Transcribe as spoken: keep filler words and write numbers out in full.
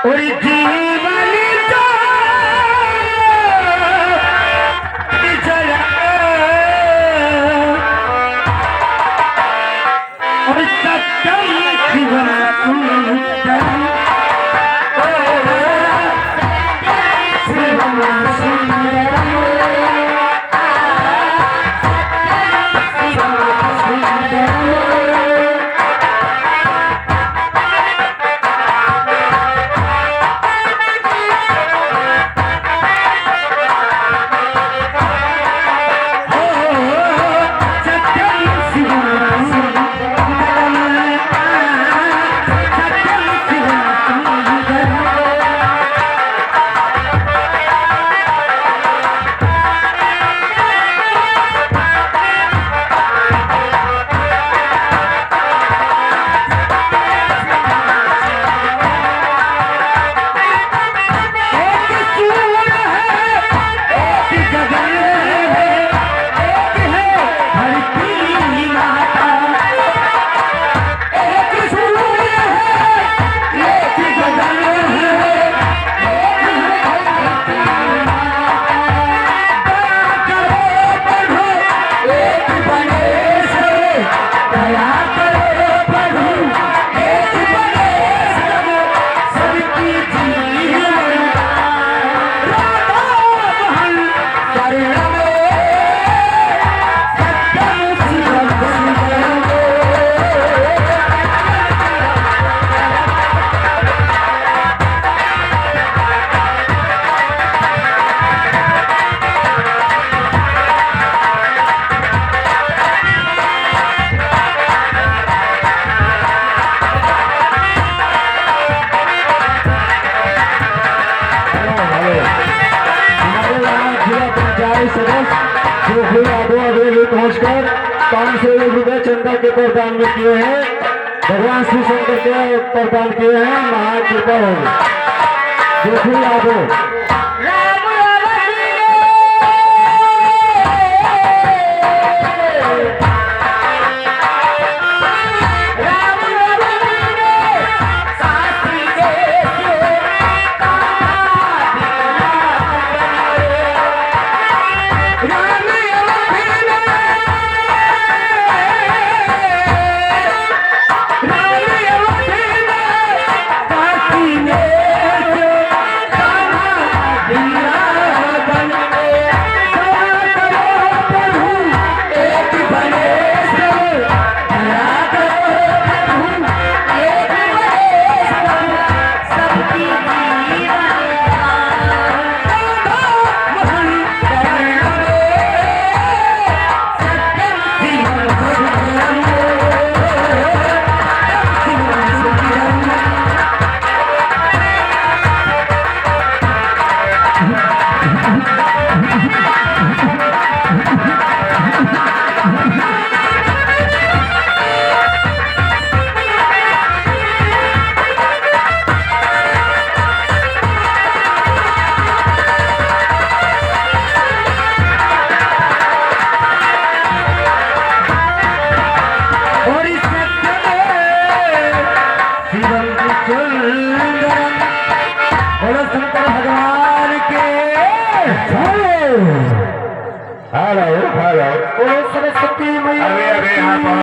और जीवन का जला और सत्यम शिवम सुंदरम। ओ, सत्यम शिवम सुंदरम। हमारे यहाँ जिला पंचायत सदस्य जोखू यादव अभी भी पहुंचकर पाँच सौ एक रुपए चंदा के प्रदान में किए हैं, भगवान शिव शंकर के प्रदान किए हैं, महाकृपा होगी। जोखू यादव।